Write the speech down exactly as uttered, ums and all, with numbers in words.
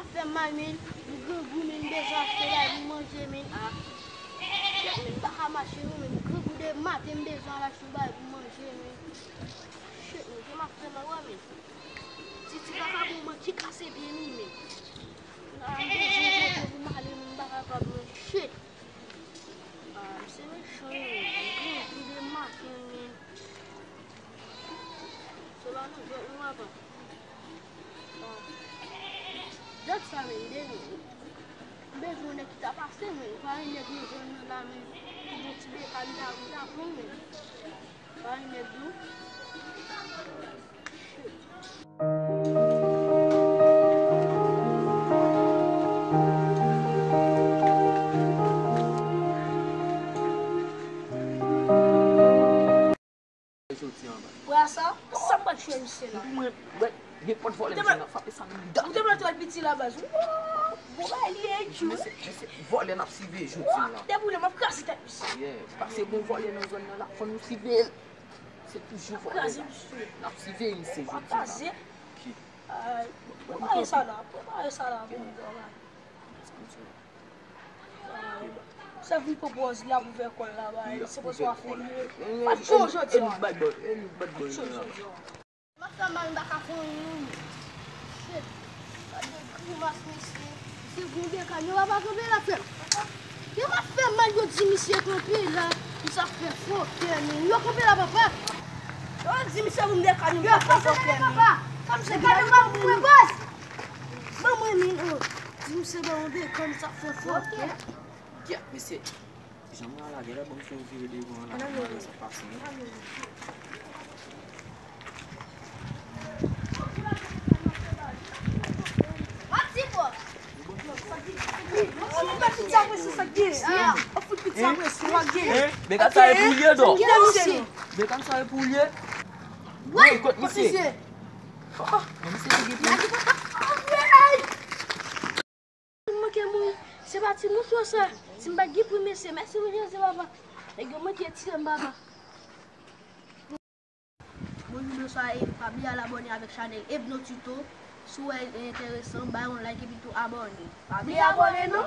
Fè mal, men, m grangou, men, m bezwen achte bagay pou manje, men. Shit, men, m pa ka mache, non, men, m grangou de maten, m bezwen al achte yon bagay pou manje, men. Shit, men, jan m ap fè mal, wè, men. Titi pa ka bon, men, ki kase pye li, men. Ah, m bezwen yon kote pou m ale, men, m pa kapab, men. Shit. Ah, misye mechan, men. M grangou de maten, men. Se pa nan jwèt, non, papa. Dat sa menm, de nou. M bezwen yon nèg ki ta pase, men pa yon nèg nou jwenn nan la, men. Pou yon ti bekal, m ta, m ta pran, men. Pa yon nèg, non. Jodi an, baz. Wè sa? Sa m pral tchwe misye la. Mwen, baz, nenpòt vòlè misye nan frape sa menm. Ou te mèt wè l piti la, baz. Wouw! Bon bagay li ye, tchou. Misye, misye vòlè n ap siveye jodi an la. Depi lè m ap kraze tèt misye. Yeah, pase gon vòlè nan zòn nan la, fò nou siveye l. Se toujou vòlè la. N ap siveye misye jodi an la. Ki? Prepare sa la, prepare sa la pou m, bro. Se vin pran pòz li ap ouvè kò l la, bay. Se pòz w ap fè li. Pa cho jodi a. Pa cho jodi a. M ap fè mal, m pa ka fè anyen, non. Shit. Gade grimas, mesye. Misye gon bekal, yo pa kanpe la, frè m. Yo pa fè mal, yo di misye kanpe la. Misye ap fè fòkè, men. Yo kanpe la, papa. Yo di misye vin de kanyon, yo fè fòkè, men. Papa. Kòm se kanyon, pa pou mwen, baz. Ban mwen, men, oh. Di misye ban mwen de kanyon, misye ap fè fòkè. Kèt, mesye. Jan mwen a la, genlè ban m fè yon vire devan an la, pou m wè sa k pase, non. Ou fout piti apre se sa k gen. Ou fout piti apre se sa k gen. Hein? Bekal sa e pou l ye, dò. Bekal sa e pou l ye. Woy, kot misye? Oh, oh. Non, misye te gen pou. Manke mouri. Se pa ti moutwo sa. Si m pa t gen pri mesye, mèsi pou Jezi, papa. Nèg yo manke tire m, papa. Bonjou, bonswa, e pa bliye al abòne avèk chanèl Ebno Tuto. Si w wè l enteresan, bay yon like epi tou abòne. Pa bliye abòne, non.